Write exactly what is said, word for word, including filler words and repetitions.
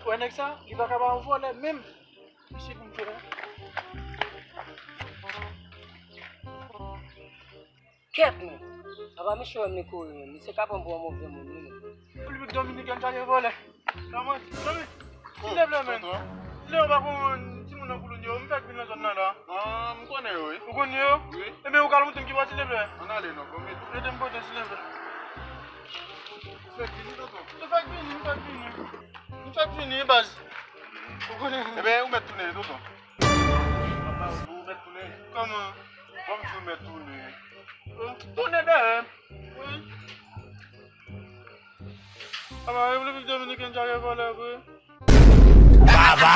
Wè nèg sa, li pa ka ba yon vòlè menm. Misye pou m fè la. Kèt men. Apa misye wè m li kouri men. Misye ka pran m pou yon move moun wi men. Repiblik Dominikèn chaje vòlè. Kòman? Domi, silvouplè men. Silvouplè, ou pa konn timoun nan Koulounyo, m fèk vin nan zòn nan la. Ah, m konnen yo wi. Ou konn yo? Wi. Ebyen ou ka al montre m ki bò silvouplè. Ann ale non, bon, mete. Mete m pote silvouplè. Ou fèk vini tonton? M fèk vini, m fèk vini. M fèk vini baz. Ou konnen. Ebyen ou mèt tounen tonton. Ou mèt tounen. Kòman? Bon, m di ou mèt tounen. Tounen dèyè. Wi. Apa Repiblik Dominikèn chaje vòlè vre? Baba!